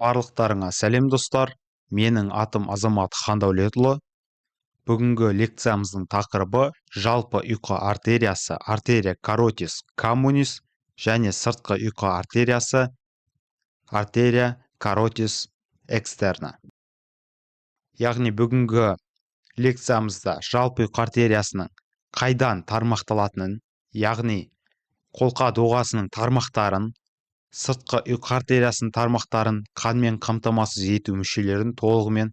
Барлықтарыңа сәлем, достар! Менің атым Азамат Хандәулетұлы. Бүгінгі лекциямыздың тақырыбы: жалпы ұйқы артериясы, arteria carotis communis, және сыртқы ұйқы артериясы, arteria carotis externa. Яғни бүгінгі лекциямызда жалпы ұйқы артериясының қайдан тармақталатынын, яғни қолқа доғасының тармақтарын, сыртқы ұйқы артериясының тармақтарын, қанмен қамтамасыз ету мүшелерін толығымен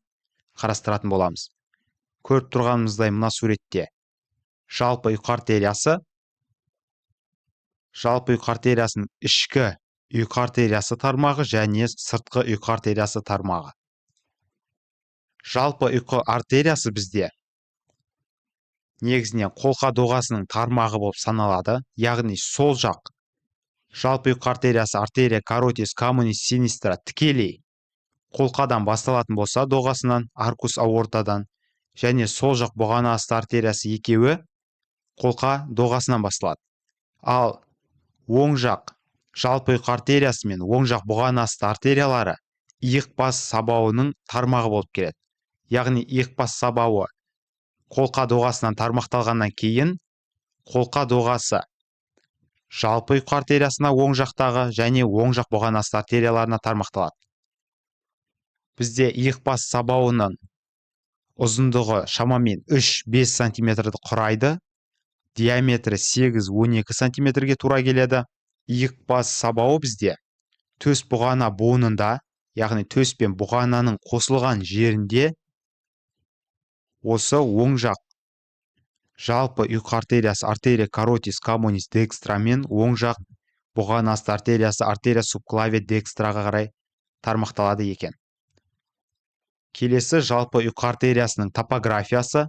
қарастыратын боламыз. Көріп тұрғанымыздай, мына суретте жалпы ұйқы артериясы, жалпы ұйқы артериясының ішкі ұйқы артериясы тармағы және сыртқы ұйқы артериясы тармағы. Жалпы ұйқы артериясы бізде негізінен қолқа доғасының тармағы болып саналады. Яғни сол жақ жалпы ұйқы артериясы, arteria carotis communis sinistra, тікелей қолқадан басталатын болса, доғасынан, arcus aortaдан, және сол жақ бұғана асты артериясы, екеуі қолқа доғасынан басталады. Ал оң жақ жалпы ұйқы артериясы мен оң жақ бұғана асты артериялары иық бас сабауының тармағы болып келеді. Яғни иық бас сабауы қолқа доғасынан тармақталғаннан кейін, қолқа доғасы жалпы ұйқы артериясына, оң жақтағы және оң жақ бұғана асты артерияларына тармақталады. Бізде иық бас сабауының ұзындығы шамамен 3-5 сантиметрді құрайды, диаметрі 8-12 сантиметрге тура келеді. Иық бас сабауы бізде төс бұғана буынында, яғни төс пен бұғананың қосылған жерінде, осы оң жақ жалпы ұйқы артериясы, arteria carotis communis dextra, мен оң жақ бұғана асты артериясы, arteria subclavia dextraға қарай тармақталады екен. Келесі жалпы ұйқы артериясының топографиясы.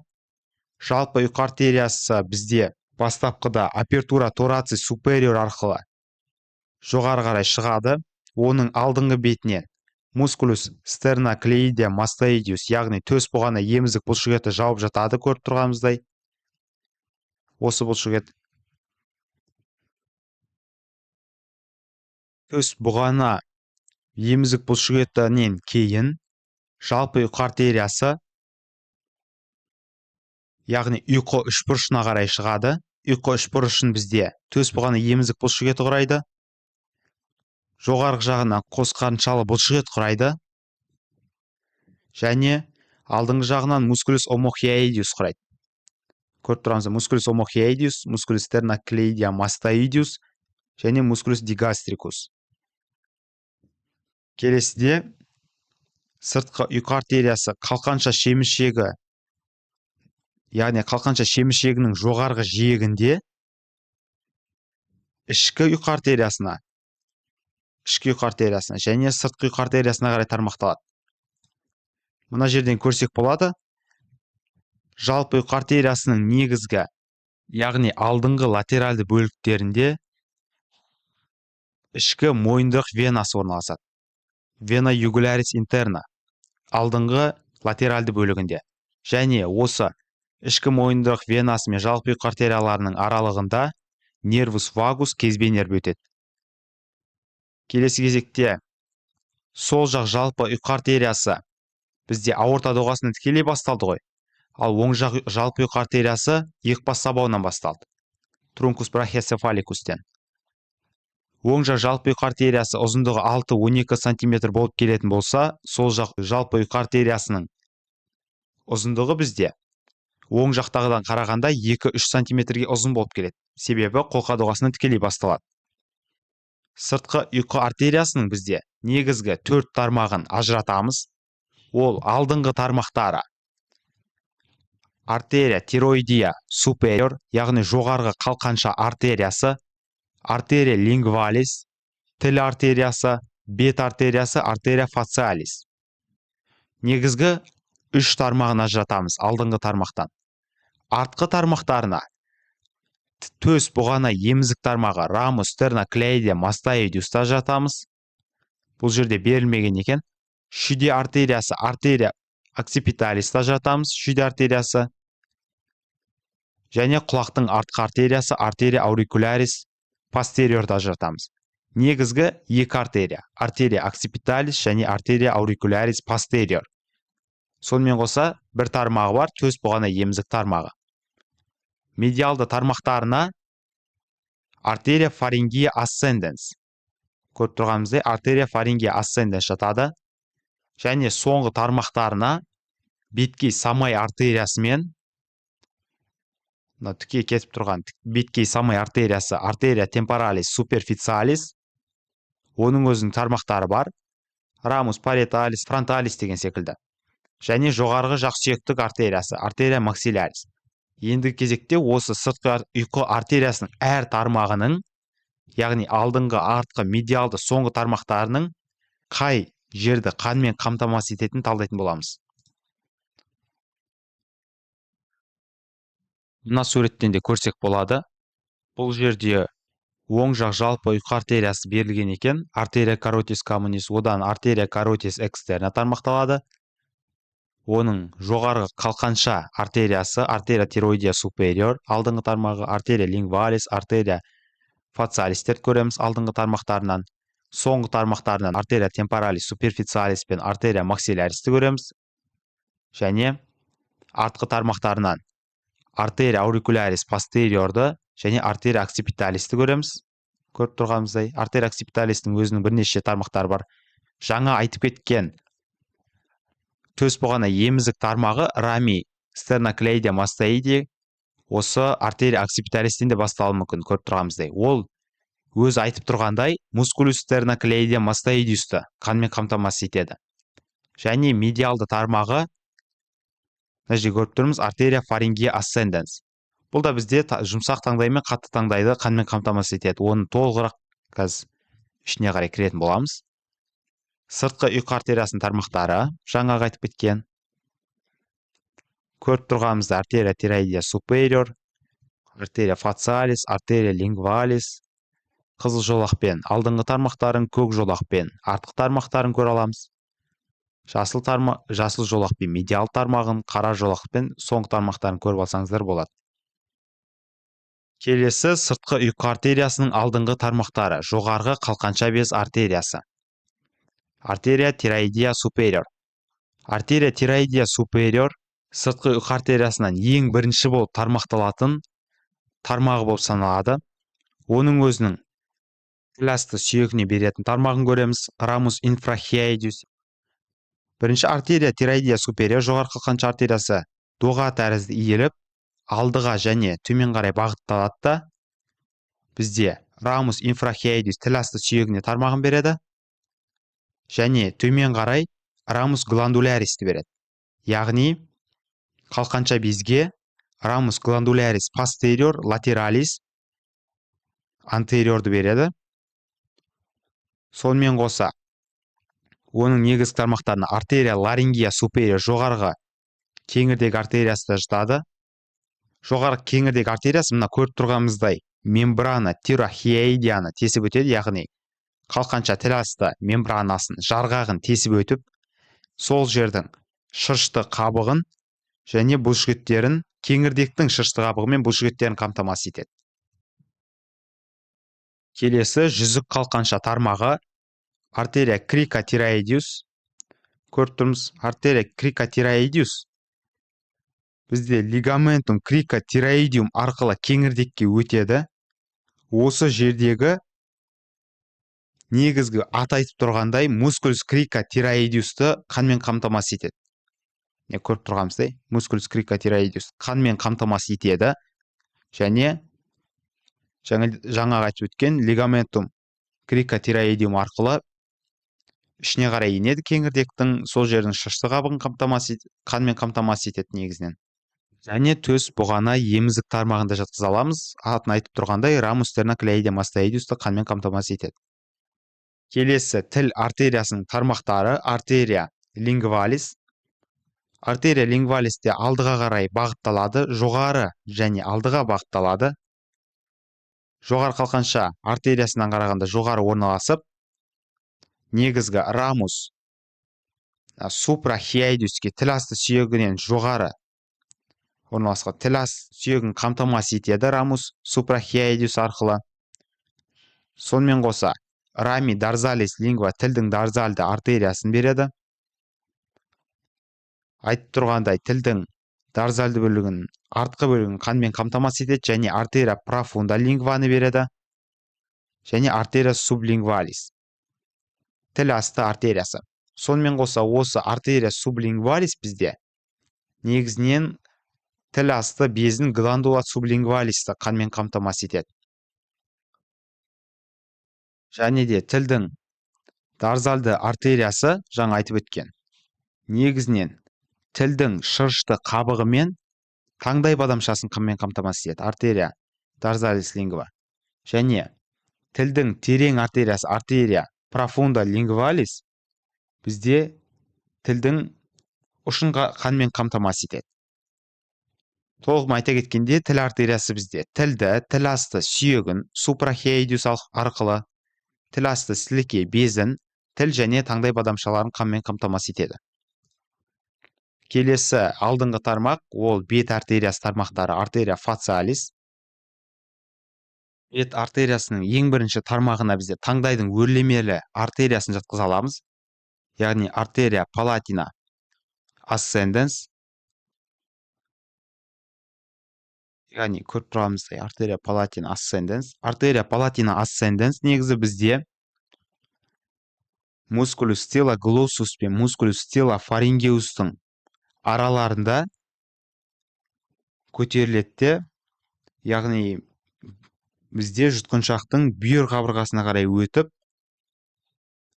Жалпы ұйқы артериясы бізде бастапқыда apertura thoracis superior арқылы жоғары қарай шығады. Оның алдыңғы бетінен musculus sternocleidomastoideus, яғни төс бұғана емізік бұлшықеті жауып жатады. Көріп тұрғанымыздай, осы бұлшықет төс бұғана емізік бұлшықетінен кейін жалпы ұйқы артериясы, яғни ұйқы үшбұрышына қарай шығады. Ұйқы үшбұрышын бізде төс бұғана емізік бұлшықеті құрайды, жоғарғы жағынан қос қарыншалы бұлшықет құрайды және алдыңғы жағынан musculus omohyoideus құрайды. Көріп тұрғанымыздай, musculus omohyoideus, musculus sternocleidomastoideus және musculus digastricus. Келесіде сыртқы ұйқы артериясы қалқанша шеміршегі, яғни қалқанша шеміршегінің жоғарғы жиегінде ішкі ұйқы артериясына, ішкі ұйқы артериясына және сыртқы ұйқы артериясына қарай тармақталады. Мына жерден көрсек болады, жалпы ұйқы артериясының негізгі, яғни алдыңғы латеральды бөліктерінде ішкі мойындырық венасы орналасады, vena jugularis interna, алдыңғы латеральды бөлігінде. Және осы ішкі мойындырық венасы мен жалпы ұйқы артерияларының аралығында nervus vagus, кезбе нерві өтеді. Келесі кезекте сол жақ жалпы ұйқы артериясы бізде аорта доғасынан тікелей басталды ғой, ал оң жақ жалпы ұйқы артериясы иық бас сабауынан басталды, truncus brachiocephalicustен. Оң жақ жалпы ұйқы артериясы ұзындығы 6-12 сантиметр болып келетін болса, сол жақ жалпы ұйқы артериясының ұзындығы бізде оң жақтағыдан қарағанда 2-3 сантиметрге ұзын болып келеді, себебі қолқа доғасынан тікелей басталады. Сыртқы ұйқы артериясының бізде негізгі төрт тармағын ажыратамыз. Ол алдыңғы тармақтары: arteria thyroidea superior, яғни жоғарғы қалқанша артериясы, arteria lingualis, тіл артериясы, бет артериясы, arteria facialis. Негізгі үш тармағын ажыратамыз алдыңғы тармақтан. Артқы тармақтарына төс бұғана емізік тармағы, ramus sternocleidomastoideusты ажыратамыз. Бұл жерде берілмеген екен. Шүйде артериясы, arteria occipitalisті ажыратамыз, шүйде артериясы, және құлақтың артқы артериясы, arteria auricularis posteriorды ажыратамыз. Негізгі екі артерия: arteria occipitalis және arteria auricularis posterior. Сонымен қоса бір тармағы бар, төс бұғана емізік тармағы. Медиалды тармақтарына arteria pharyngea ascendens, көріп тұрғанымыздай, arteria pharyngea ascendens жатады. Және соңғы тармақтарына беткей самай артериясымен, мына тіке кетіп тұрған беткей самай артериясы, arteria temporalis superficialis, оның өзінің тармақтары бар, ramus parietalis, frontalis деген секілді. Және жоғарғы жақ сүйектік артериясы, arteria maxillaris. Ендігі кезекте осы сыртқы ұйқы артериясының әр тармағының, яғни алдыңғы, артқы, медиалды, соңғы тармақтарының қай жерді қанмен қамтамасыз ететінін талдайтын боламыз. Мына суреттен де көрсек болады. Бұл жерде оң жақ жалпы ұйқы артериясы берілген екен. Arteria carotis communis, одан arteria carotis externa тармақталады. Оның жоғарғы қалқанша артериясы, arteria thyroidea superior алдыңғы тармағы, arteria lingualis, arteria facialisтерді көреміз алдыңғы тармақтарынан. Соңғы тармақтарынан arteria temporalis superficialis пен arteria maxillarisті көреміз. Және артқы тармақтарынан arteria auricularis posteriorды және arteria occipitalisті көреміз. Көріп тұрғанымыздай, arteria occipitalis'тің өзінің бірнеше тармақтары бар. Жаңа айтып кеткен төс бұғана емізік тармағы, rami sternocleidomastoidea, осы arteria occipitalis'тен де басталуы мүмкін. Көріп тұрғанымыздай, ол өзі айтып тұрғандай musculus sternocleidomastoideus'ты қанмен қамтамасыз етеді. Және медиалды тармағы, мына жерде көріп тұрмыз, arteria pharyngea ascendens. Бұл да бізде жұмсақ таңдай мен қатты таңдайды қанмен қамтамасыз етеді. Оны толығырақ қазір ішіне қарай кіретін боламыз. Сыртқы ұйқы артериясының тармақтары, жаңағы айтып кеткен, көріп тұрғанымызда, arteria thyroidea superior, arteria facialis, arteria lingualis. Қызыл жолақпен алдыңғы тармақтарын, көк жолақпен артқы тармақтарын көре аламыз. Жасыл жолақпен медиал тармағын, қара жолақпен соңғы тармақтарын көріп алсаңыздар болады. Келесі сыртқы ұйқы артериясының алдыңғы тармақтары: жоғарғы қалқанша без артериясы, arteria thyroidea superior. Arteria thyroidea superior сыртқы ұйқы артериясынан ең бірінші болып тармақталатын тармағы болып саналады. Оның өзінің тіл асты сүйегіне беретін тармағын көреміз, ramus infrahyoideus. Бірінші arteria thyroidea superior, жоғарғы қалқанша артериясы, доға тәрізді иіліп, алдыға және төмен қарай бағытталады да, бізде ramus infrahyoideus тіл асты сүйегіне тармағын береді және төмен қарай ramus glandularisті береді. Яғни қалқанша безге ramus glandularis posterior, lateralis, anteriorды береді. Сонымен қоса оның негізгі тармақтарына arteria laryngea superior, жоғарғы кеңірдек артериясы да жатады. Жоғарғы кеңірдек артериясы, мына көріп тұрғанымыздай, мембрана тиреохиоидеаны тесіп өтеді, яғни қалқанша тіл асты мембранасын, жарғағын тесіп өтіп, сол жердің шырышты қабығын және бұлшықеттерін, кеңірдектің шырышты қабығы мен бұлшықеттерін қамтамасыз етеді. Келесі жүзік қалқанша тармағы, arteria cricothyroideus. Көріп тұрмыз, arteria cricothyroideus бізде ligamentum cricothyroideum арқылы кеңірдекке өтеді. Осы жердегі негізгі аты айтып тұрғандай, musculus cricothyroideusты қанмен қамтамасыз етеді. Не, көріп тұрғанымыздай, musculus cricothyroideus қанмен қамтамасыз етеді және жаңағы айтып өткен ligamentum cricothyroideum арқылы ішіне қарай енеді, кеңірдектің сол жердің шырышты қабығын қанмен қамтамасыз етеді негізінен. Және төс бұғана емізік тармағында жатқыза аламыз. Атын айтып тұрғандай, ramus sternocleidomastoideusты қанмен қамтамасыз етеді. Келесі тіл артериясының тармақтары, arteria lingualis. Arteria lingualis те алдыға қарай бағытталады, жоғары және алдыға бағытталады. Жоғары қалқанша артериясынан қарағанда жоғары орналасып, негізгі ramus suprahyoideusке, тіл асты сүйегінен жоғары орналасқан тіл асты сүйегін қамтамасыз етеді ramus suprahyoideus арқылы. Сонымен қоса Rami dorsalis lingua тілдің дорзальды артериясын береді. Айтып тұрғандай, тілдің дорзальды бөлігін, артқы бөлігін қанмен қамтамасыз етеді және arteria profunda linguae береді. Және arteria sublingualis, тіл асты артериясы. Сонымен қоса осы arteria sublingualis бізде негізінен тіл асты безін, glandula sublingualisті қанмен қамтамасыз етеді. Және де тілдің дорзальды артериясы, жаңа айтып өткен, негізінен тілдің шырышты қабығы мен таңдай бадамшасын қанмен қамтамасыз етеді, arteria dorsalis lingua. Және тілдің терең артериясы, arteria profunda lingualis, бізде тілдің ұшын қанмен қамтамасыз етеді. Толығымен айта кеткенде, тіл артериясы бізде тілді, тіл асты сүйегін suprahyoideus арқылы, тіл асты сілекей безін, тіл және таңдай бадамшаларын қанмен қамтамасыз етеді. Келесі алдыңғы тармақ ол бет артериясы тармақтары, arteria facialis. Бет артериясының ең бірінші тармағына бізде таңдайдың өрлемелі артериясын жатқыза аламыз, яғни arteria palatina ascendens. Яғни көріп тұрғанымыздай, arteria palatina ascendens. Arteria palatina ascendens негізі бізде musculus styloglossus пен musculus stylopharyngeus'тың араларында көтеріледі де, яғни бізде жұтқыншақтың бүйір қабырғасына қарай өтіп,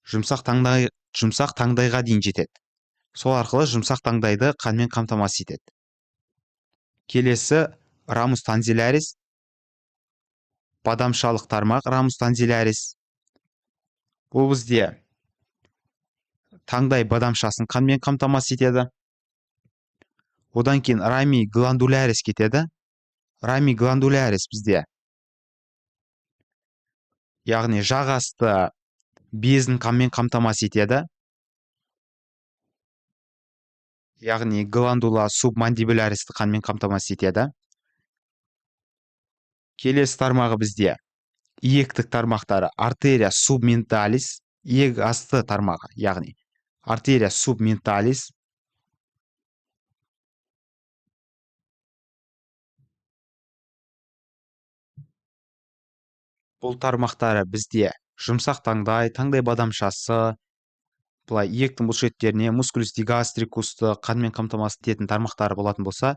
жұмсақ таңдайға дейін жетеді. Сол арқылы жұмсақ таңдайды қанмен қамтамасыз етеді. Келесі ramus tonsillaris, бадамшалық тармақ ramus tonsillaris. Бұл бізде таңдай бадамшасын қанмен қамтамасыз етеді. Одан кейін rami glandularis кетеді. Rami glandularis бізде, яғни жақ асты безін қанмен қамтамасыз етеді, яғни glandula submandibularisті қанмен қамтамасыз етеді. Келесі тармағы бізде иектік тармақтары, arteria submentalis, иек асты тармағы, яғни arteria submentalis. Бұл тармақтары бізде жұмсақ таңдай, таңдай бадамшасы, былай иектің бұлшықеттеріне, musculus digastricusты қанмен қамтамасыз ететін тармақтары болатын болса,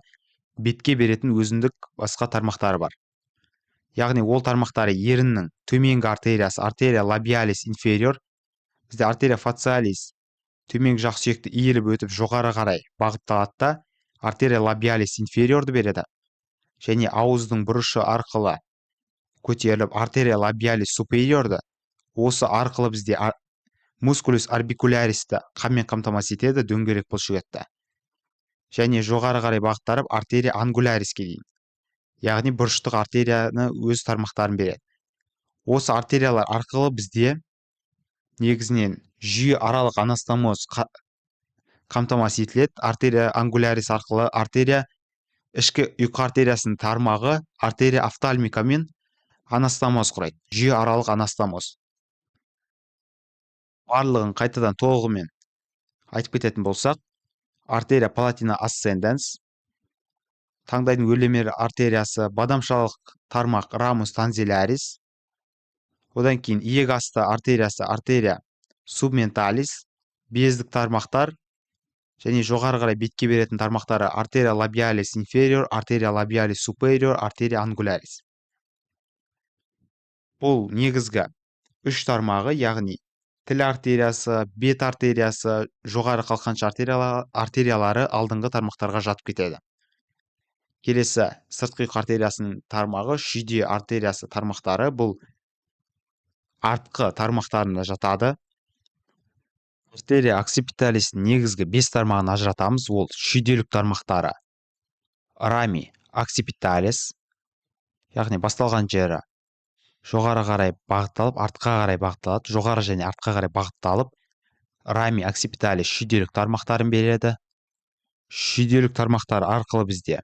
бетке беретін өзіндік басқа тармақтары бар. Яғни ол тармақтары еріннің төменгі артериясы, arteria labialis inferior. Бізде arteria facialis төменгі жақ сүйекті иіліп өтіп жоғары қарай бағытталады да, arteria labialis inferiorды береді. Және ауыздың бұрышы арқылы көтеріліп arteria labialis superiorды, осы арқылы бізде musculus orbicularisті қанмен қамтамасыз етеді, дөңгелек бұлшықетті. Және жоғары қарай бағыттарып arteria angularisке дейін, яғни бұрыштық артерияны өз тармақтарын береді. Осы артериялар арқылы бізде негізінен жүйе аралық анастомоз қамтамасыз етіледі. Arteria angularis арқылы артерия ішкі ұйқы артериясының тармағы arteria ophthalmica мен анастомоз құрайды, жүйе аралық анастомоз. Барлығын қайтадан толығымен айтып кететін болсақ, arteria palatina ascendens, таңдайдың өрлемелі артериясы, бадамшалық тармақ ramus tonsillaris, одан кейін иек асты артериясы arteria submentalis, бездік тармақтар және жоғары қарай бетке беретін тармақтары arteria labialis inferior, arteria labialis superior, arteria angularis. Бұл негізгі үш тармағы, яғни тіл артериясы, бет артериясы, жоғары қалқанша артериялары алдыңғы тармақтарға жатып кетеді. Келесі сыртқы ұйқы артериясының тармағы шүйде артериясы тармақтары, бұл артқы тармақтарына жатады. Arteria occipitalis негізгі 5 тармағын ажыратамыз. Ол шүйделік тармақтары rami occipitalis, яғни басталған жері жоғары қарай бағытталып, артқа қарай бағытталады, жоғары және артқа қарай бағытталып, rami occipitalis шүйделік тармақтарын береді. Шүйделік тармақтары арқылы бізде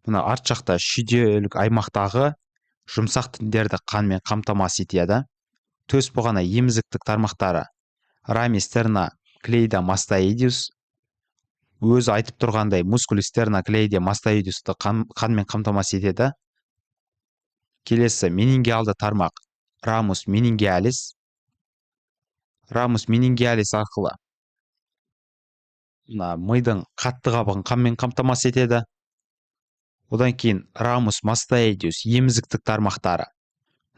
мына арт жақта шүйделік аймақтағы жұмсақ тіндерді қанмен қамтамасыз етеді. Төс бұғана емізіктік тармақтары rami sternocleidomastoideus. Өзі айтып тұрғандай, musculi sternocleidomastoideusты қанмен қамтамасыз етеді. Келесі менингеалды тармақ ramus meningealis. Ramus meningealis арқылы мына мидың қатты қабығын қанмен қамтамасыз етеді. Одан кейін ramus mastoideus, емізіктік тармақтары.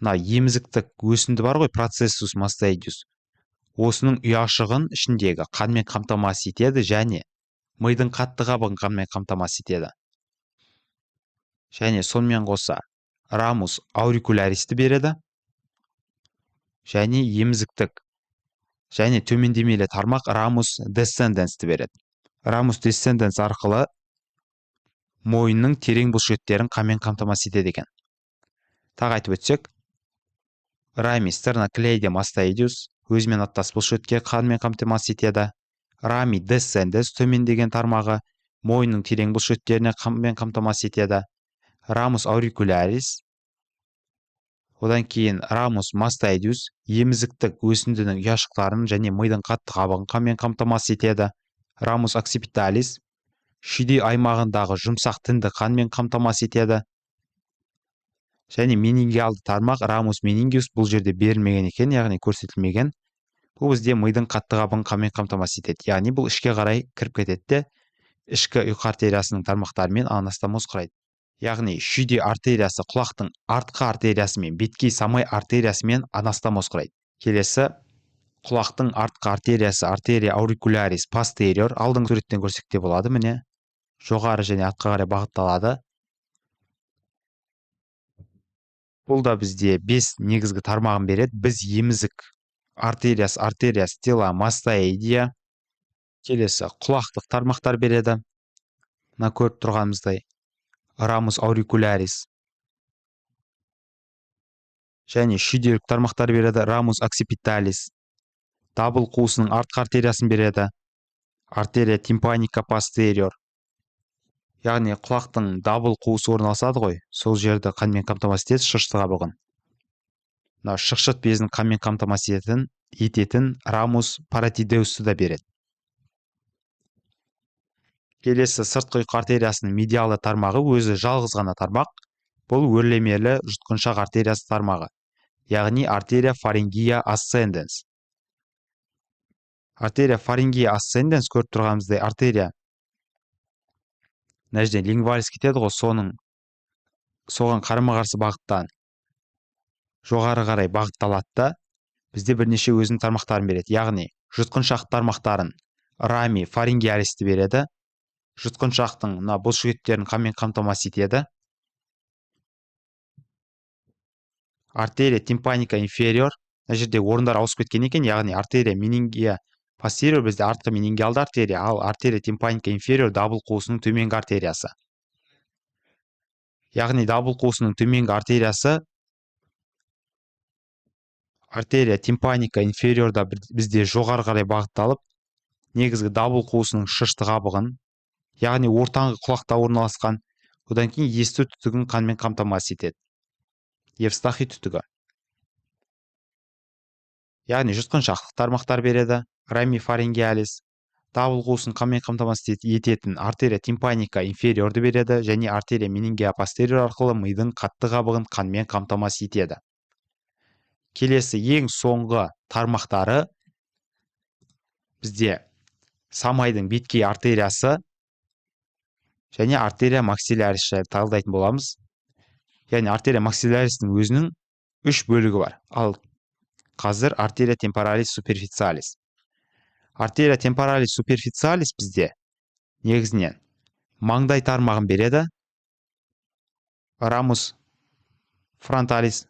Мына емізіктік өсінді бар ғой, processus mastoideus, осының ұяшығын ішіндегі қанмен қамтамасыз етеді және мидың қатты қабығын қанмен қамтамасыз етеді. Және сонымен қоса ramus auricularisті береді. Және емізіктік және төмендемелі тармақ ramus descendensті береді. Ramus descendens арқылы мойынның терең бұлшықеттерін қанмен қамтамасыз етеді екен. Тағы айтып өтсек, rami sternocleidomastoideus өзімен аттас бұлшықетке қанмен қамтамасыз етеді. Rami descendens төмендеген тармағы мойынның терең бұлшықеттеріне қанмен қамтамасыз етеді. Ramus auricularis, одан кейін ramus mastoideus емізіктік өсіндінің ұяшықтарын және мидың қатты қабығын қанмен қамтамасыз етеді. Ramus occipitalis шүйде аймағындағы жұмсақ тінді қанмен қамтамасыз етеді. Және менингеалды тармақ ramus meningeus бұл жерде берілмеген екен, яғни көрсетілмеген. Бұл бізде мидың қатты қабығын қанмен қамтамасыз етеді, яғни бұл ішке қарай кіріп кетеді де, ішкі ұйқы артериясының тармақтарымен анастомоз құрайды. Яғни шүйде артериясы құлақтың артқы артериясымен, беткей самай артериясымен анастомоз құрайды. Келесі құлақтың артқы артериясы arteria auricularis posterior. Алдыңғы суреттен көрсек те болады, міне, жоғары және артқа қарай бағытталады. Бұл да бізде 5 негізгі тармағын береді. Біз емізік артериясы, arteria stylomastoidea. Келесі құлақтық тармақтар береді. Мына көріп тұрғанымыздай, ramus auricularis. Және шүйделік тармақтар береді, ramus occipitalis. Дабыл қуысының артқы артериясын береді, arteria tympanica posterior. Яғни құлақтың дабыл қуысы орналасады ғой, сол жерді қанмен қамтамасыз етеді, шырышты қабығын. Мына шықшыт безін қанмен қамтамасыз ететін ramus parotideusты да береді. Келесі сыртқы ұйқы артериясының медиалды тармағы, өзі жалғыз ғана тармақ. Бұл өрлемелі жұтқыншақ артериясы тармағы, яғни arteria pharyngea ascendens. Arteria pharyngea ascendens, көріп тұрғанымыздай, артерия мына жерден lingualis кетеді ғой, соның соған қарама қарсы бағыттан жоғары қарай бағытталады да, бізде бірнеше өзінің тармақтарын береді. Яғни жұтқыншақ тармақтарын, rami pharyngealisті береді, жұтқыншақтың мына бұлшықеттерін қанмен қамтамасыз етеді. Arteria tympanica inferior, мына жерде орындар ауысып кеткен екен, яғни arteria meningea posterior бізде артқы менингеалды артерия, ал arteria tympanica inferior дабыл қуысының төменгі артериясы. Яғни дабыл қуысының төменгі артериясы arteria tympanica inferiorда бізде жоғары қарай бағытталып, негізгі дабыл қуысының шышты қабығын, яғни ортаңғы құлақта орналасқан, одан кейін есту түтігін қанмен қамтамасыз етеді, Евстахий түтігі. Яғни жұтқыншақтық тармақтар береді, rami pharyngealis. Дабыл қуысын қанмен қамтамасыз ететін arteria tympanica inferiorды береді және arteria meningea posterior арқылы мидың қатты қабығын қанмен қамтамасыз етеді. Келесі ең соңғы тармақтары бізде самайдың беткей артериясы және arteria maxillaris жайлы талдайтын боламыз. Яғни arteria maxillaris'тің өзінің үш бөлігі бар. Ал қазір arteria temporalis superficialis. Arteria temporalis superficialis бізде негізінен маңдай тармағын береді. Ramus frontalis,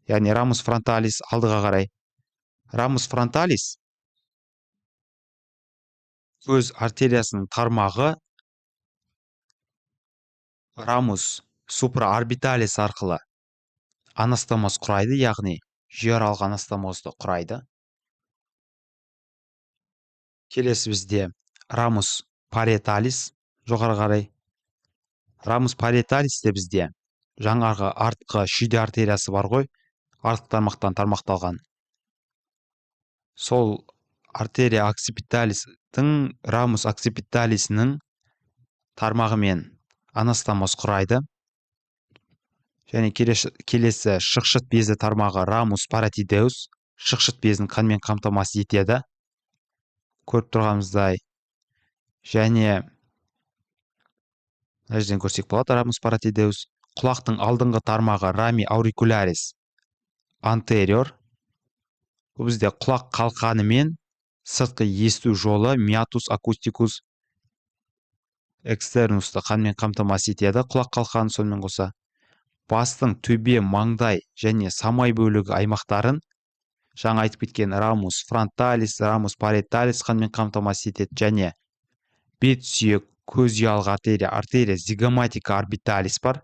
яғни ramus frontalis алдыға қарай. Ramus frontalis көз артериясының тармағы ramus supraorbitalis арқылы анастомоз құрайды, яғни жүйеаралық анастомозды құрайды. Келесі бізде ramus parietalis жоғары қарай. Ramus parietalis те бізде жаңағы артқы шүйде артериясы бар ғой, артқы тармақтан тармақталған. Сол артерия occipitalis'тің, ramus occipitalisінің тармағымен анастомоз құрайды. Және келесі шықшыт безі тармағы ramus parotideus, шықшыт безін қанмен қамтамасыз етеді, көріп тұрғанымыздай. Және мына жерден көрсек болады ramus parotideus. Құлақтың алдыңғы тармағы rami auricularis anterior. Бұл бізде құлақ қалқаны мен сыртқы есту жолы meatus acousticus externusты қанмен қамтамасыз етеді, құлақ қалқаны. Сонымен қоса бастың төбе, маңдай және самай бөлігі аймақтарын жаңа айтып кеткен ramus frontalis, ramus parietalis қанмен қамтамасыз етеді. Және бет сүйек, көз ұялық артерия, артерия zygomatica orbitalis бар,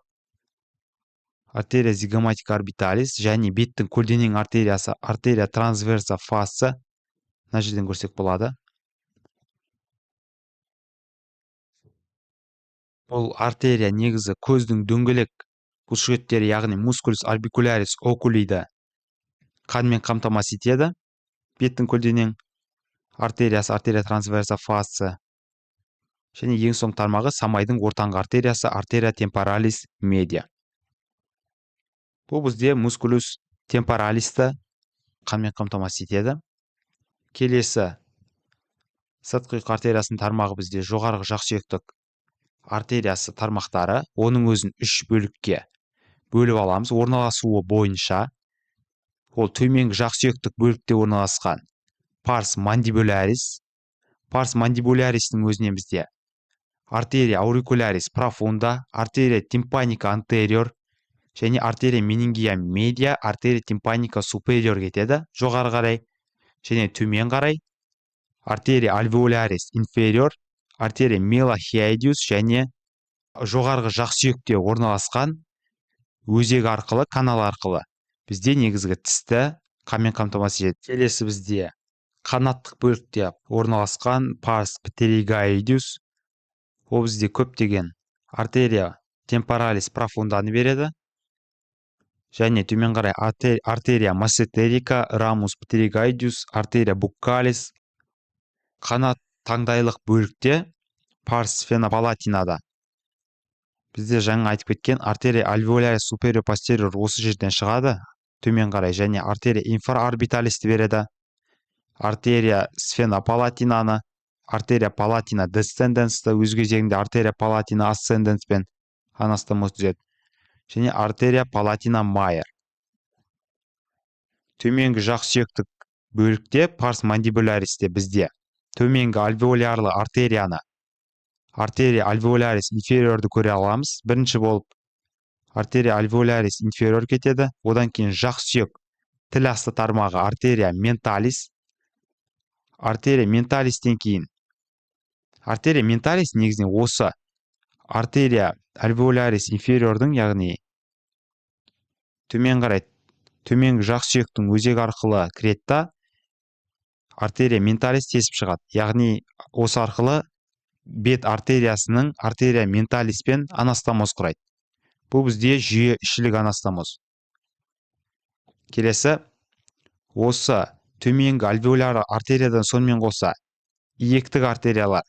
артерия zygomatica orbitalis. Және беттің көлденең артериясы arteria transversa facie, мына жерден көрсек болады. Бұл артерия негізі көздің дөңгелек бұлшықеттері, яғни musculus orbicularis oculiді қанмен қамтамасыз етеді. Беттің көлденең артериясы arteria transversa facie. Және ең соңғы тармағы самайдың ортаңғы артериясы arteria temporalis media. Бұл бізде musculus temporalisті қанмен қамтамасыз етеді. Келесі сыртқы ұйқы артериясының тармағы бізде жоғарғы жақ сүйектік артериясы тармақтары. Оның өзін үш бөлікке бөліп аламыз орналасуы бойынша. Ол төменгі жақ сүйектік бөлікте орналасқан pars mandibularis. Pars mandibularis'тің өзінен бізде arteria auricularis profunda, arteria tympanica anterior және arteria meningea media, arteria tympanica superior кетеді жоғары қарай. Және төмен қарай arteria alveolaris inferior, arteria mylohyoideus және жоғарғы жақ сүйекте орналасқан өзек арқылы, канал арқылы бізде негізгі тісті қанмен қамтамасыз етеді. Келесі бізде қанаттық бөлікте орналасқан pars pterygoideus. Ол бізде көптеген arteria temporalis profundаны береді. Және төмен қарай arteria masseterica, ramus pterygoideus, arteria buccalis. Қанат таңдайлық бөлікте pars sphenopalatинада бізде жаңа айтып кеткен arteria alveolaris superior posterior осы жерден шығады төмен қарай және arteria infraorbitalisті береді, arteria sphenopalatinаны, arteria palatina descendensті, өз кезегінде arteria palatina ascendenspен анастомоз түзеді, және arteria palatina major. Төменгі жақ сүйектік бөлікте pars mandibularisте бізде төменгі альвеолярлы артерияны, arteria alveolaris inferiorды көре аламыз. Бірінші болып arteria alveolaris inferior кетеді. Одан кейін жақ сүйек тіл асты тармағы arteria mentalis. Arteria mentalis'тен кейін, arteria mentalis негізінен осы arteria alveolaris inferiorдың, яғни төмен қарай төменгі жақ сүйектің өзегі арқылы кіреді да, arteria mentalis тесіп шығады. Яғни осы арқылы бет артериясының arteria mentaliспен анастомоз құрайды. Бұл бізде жүйе ішілік анастомоз. Келесі осы төменгі альвеоляр артериядан сонымен қоса иектік артериялар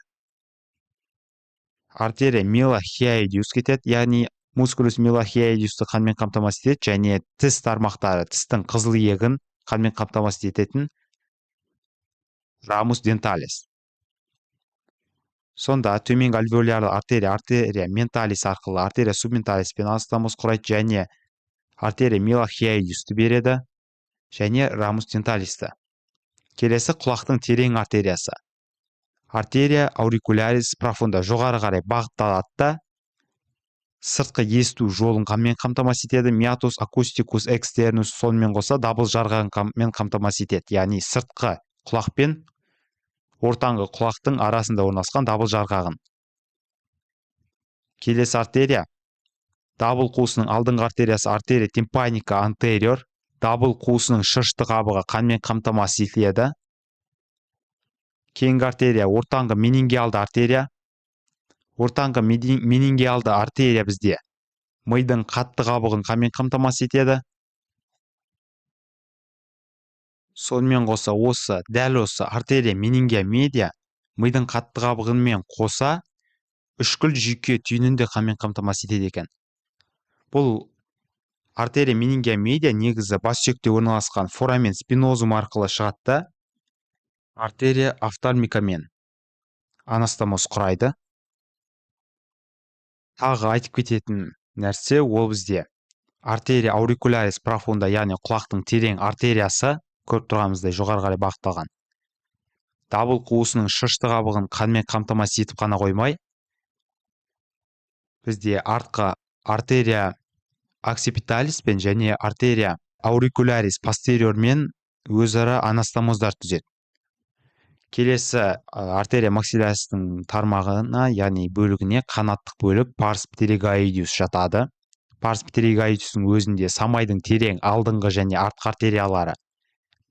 arteria mylohyoideus кетеді, яғни musculus mylohyoideusты қанмен қамтамасыз етеді және тіс тармақтары, тістің қызыл иегін қанмен қамтамасыз ететін ramus dentalis. Сонда төменгі альвеолярлы артерия arteria mentalis арқылы arteria submentaliспен анастомоз құрайды және arteria mylohyoideusты береді және ramus dentalisті. Келесі құлақтың терең артериясы arteria auricularis profunda жоғары қарай бағытталады да, сыртқы есту жолын қанмен қамтамасыз етеді, meatus acousticus externus, сонымен қоса дабыл жарғағын қамтамасыз етеді, яғни сыртқы құлақ пен ортаңғы құлақтың арасында орналасқан дабыл жарғағын. Келесі артерия дабыл қуысының алдыңғы артериясы arteria tympanica anterior, дабыл қуысының шырышты қабығы қанмен қамтамасыз етіледі. Кейінгі артерия ортаңғы менингеалды артерия. Ортаңғы менингеалды артерия бізде мидың қатты қабығын қанмен қамтамасыз етеді. Сонымен қоса осы, дәл осы артерия менингеа медиа мидың қатты қабығымен қоса үшкіл жүйке түйінін де қанмен қамтамасыз етеді екен. Бұл артерия менингеа медиа негізі бас сүйекте орналасқан форамен спинозум арқылы шығады да, артерия офтальмикамен анастомоз құрайды. Тағы айтып кететін нәрсе, ол бізде артерия аурикулярис профунда, яғни құлақтың терең артериясы, көріп тұрғанымыздай, жоғары қарай бағытталған. Дабыл қуысының шырышты қабығын қанмен қамтамасыз етіп қана қоймай, бізде артқы артерия оксипиталиспен және артерия аурикулярис постериормен өзара анастомоздар түзеді. Келесі артерия максилляристің тармағына, яғни бөлігіне, қанаттық бөлік парс птеригоидеус жатады. Парс птеригоидеустың өзінде самайдың терең алдыңғы және артқы артериялары,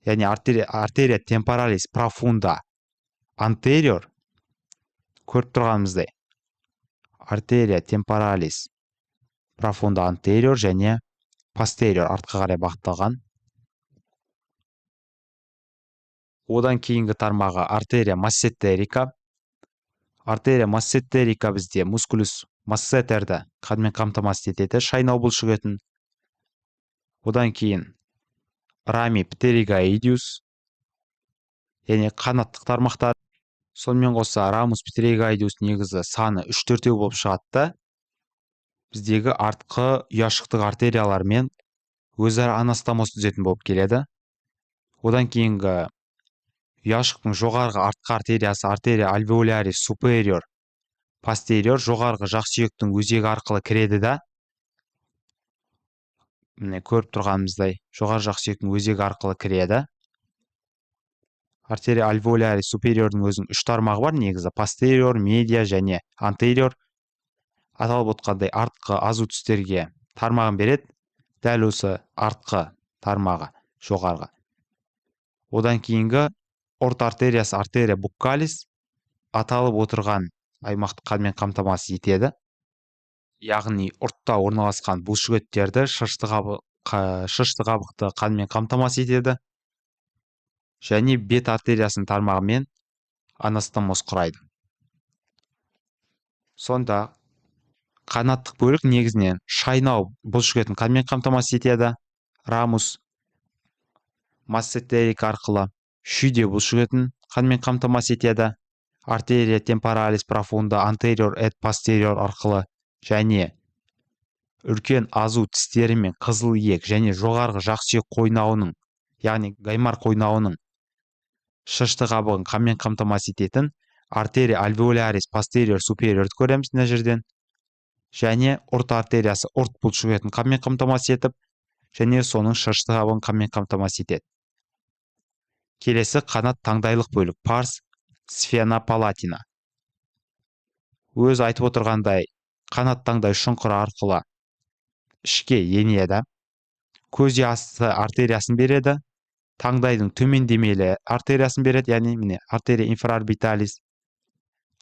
яғни артерия темпоралис профунда антериор, көріп тұрғанымыздай, артерия темпоралис профунда антериор және постериор, артқа қарай бағытталған. Одан кейінгі тармағы артерия массетерика. Артерия массетерика бізде мускулус массетерді қанмен қамтамасыз етеді, шайнау бұлшық етін. Одан кейін рами птеригоидеус, яғни қанаттық тармақтар. Сонымен қоса рамус птеригоидеус негізі саны үш-төртеу болып шығады да, біздегі артқы ұяшықтық артериялармен өзара анастомоз түзетін болып келеді. Одан кейінгі ұяшықтың жоғарғы артқы артериясы артерия альвеолярис супериор постериор жоғарғы жақ сүйектің өзегі арқылы кіреді да, міне, көріп тұрғанымыздай, жоғары жақ сүйектің өзегі арқылы кіреді. Артерия альвеолярис супериордың өзінің үш тармағы бар негізі: постериор, медиа және антериор. Аталып отқандай, артқы азу тістерге тармағын береді, дәл осы артқы тармағы жоғарғы. Одан кейінгі ұрт артериясы артерия буккалис аталып отырған аймақты қанмен қамтамасыз етеді, яғни ұртта орналасқан бұлшықеттерді, шырышты қабықты қанмен қамтамасыз етеді және бет артериясының тармағымен анастомоз құрайды. Сонда қанаттық бөлік негізінен шайнау бұлшықетін қанмен қамтамасыз етеді рамус массетерик арқылы, шүйде бұлшықетін қанмен қамтамасыз етеді артерия темпоралис профунда антериор эт постериор арқылы және үлкен азу тістері мен қызыл иек және жоғарғы жақ сүйек қойнауының, яғни гаймар қойнауының шырышты қабығын қанмен қамтамасыз ететін артерия альвеолярис постериор супериорды көреміз мына жерден. Және ұрт артериясы ұрт бұлшықетін қанмен қамтамасыз етіп және соның шырышты қабығын қанмен қамтамасыз етеді. Келесі қанат таңдайлық бөлік парс сфенопалатина. Өзі айтып отырғандай, қанат таңдай шұңқыры арқылы ішке енеді, көз асты артериясын береді, таңдайдың төмендемелі артериясын береді, яғни міне, артерия инфраорбиталис,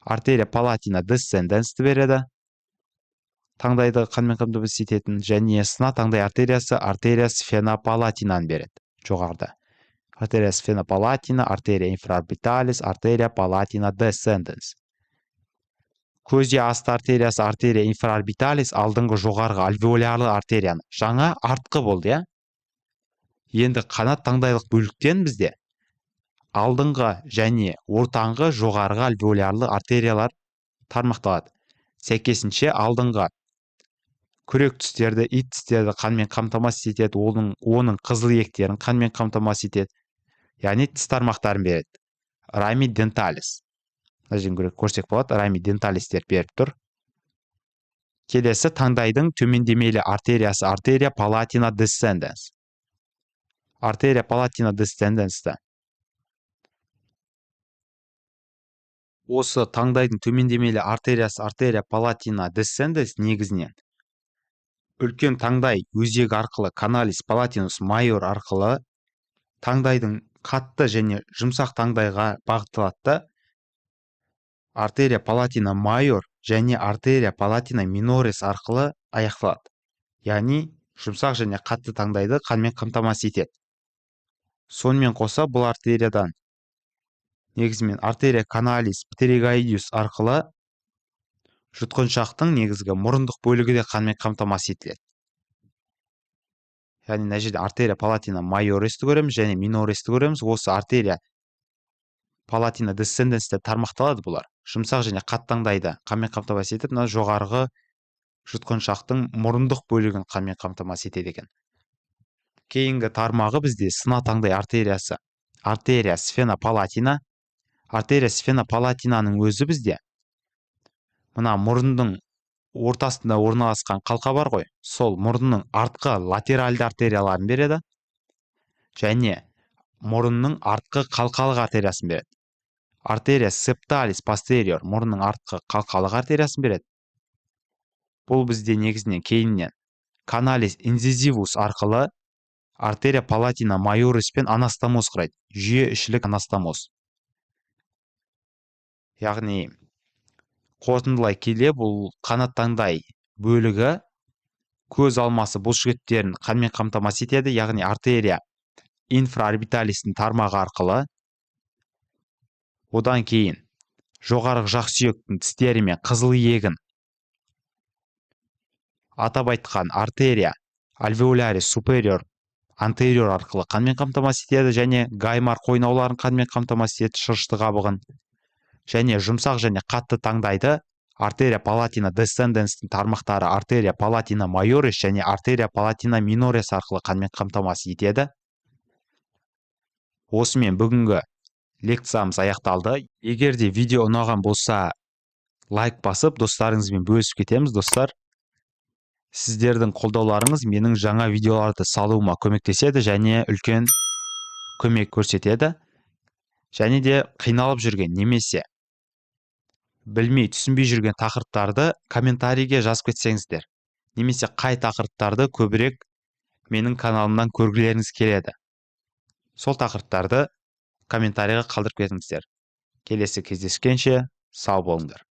артерия палатина десценденсті береді, таңдайды қанмен қамтамасыз ететін, және сына таңдай артериясы артерия сфенопалатинаны береді. Жоғарыда артерия сфенопалатина, артерия инфраорбиталис, артерия палатина десценденс. Көз асты артериясы артерия инфраорбиталис алдыңғы жоғарғы альвеолярлы артерияны, жаңа артқы болды, иә. Енді қанат таңдайлық бөліктен бізде алдыңғы және ортаңғы жоғарғы альвеолярлы артериялар тармақталады. Сәйкесінше, алдыңғы күрек тістерді, ит тістерді қанмен қамтамасыз етеді, оның қызыл иектерін қанмен қамтамасыз етеді, яғни тіс тармақтарын береді, рами денталис. Мына жерден көрсек болады, рами денталистер беріп тұр. Келесі таңдайдың төмендемелі артериясы артерия палатина десценденс. Артерия палатина десценденсті, осы таңдайдың төмендемелі артериясы артерия палатина десценденс негізінен үлкен таңдай өзегі арқылы, каналис палатинус майор арқылы таңдайдың қатты және жұмсақ таңдайға бағытталады да, артерия палатина майор және артерия палатина минорис арқылы аяқталады, яғни жұмсақ және қатты таңдайды қанмен қамтамасыз етеді. Сонымен қоса, бұл артериядан негізімен артерия каналис птеригоидеус арқылы жұтқыншақтың негізгі мұрындық бөлігі де қанмен қамтамасыз етіледі. Яғни мына жерде артерия палатина майоресті көреміз және миноресті көреміз. Осы артерия палатина десценденс деп тармақталады. Бұлар жұмсақ және қатты таңдайды қанмен қамтамасыз етіп, мына жоғарғы жұтқыншақтың мұрындық бөлігін қанмен қамтамасыз етеді екен. Кейінгі тармағы бізде сына таңдай артериясы, артерия сфенопалатина. Артерия сфенопалатинаның өзі бізде мына мұрынның ортасында орналасқан қалқа бар ғой, сол мұрынның артқы латеральды артерияларын береді және мұрынның артқы қалқалық артериясын береді. Артерия септалис постериор мұрынның артқы қалқалық артериясын береді. Бұл бізде негізінен кейіннен каналис инцизивус арқылы артерия палатина майориспен анастомоз құрайды, жүйе ішілік анастомоз. Яғни қорытындылай келе, бұл қанат таңдай бөлігі көз алмасы бұлшықеттерін қанмен қамтамасыз етеді, яғни артерия инфраорбиталистің тармағы арқылы. Одан кейін жоғарғы жақ сүйектің тістері мен қызыл иегін, атап айтқан, артерия альвеолярис супериор антериор арқылы қанмен қамтамасыз етеді және гаймор қойнауларын қанмен қамтамасыз етеді, шырышты қабығын. Және жұмсақ және қатты таңдайды артерия палатина десценденстің тармақтары артерия палатина майорис және артерия палатина минорис арқылы қанмен қамтамасыз етеді. Осымен бүгінгі лекциямыз аяқталды. Егер де видео ұнаған болса, лайк басып, достарыңызбен бөлісіп кетеміз. Достар, сіздердің қолдауларыңыз менің жаңа видеоларды салуыма көмектеседі және үлкен көмек көрсетеді. Және де қиналып жүрген немесе білмей, түсінбей жүрген тақырыптарды комментарийге жазып кетсеңіздер немесе қай тақырыптарды көбірек менің каналымнан көргілеріңіз келеді, сол тақырыптарды комментарийға қалдырып кетіңіздер. Келесі кездескенше сау болыңдар.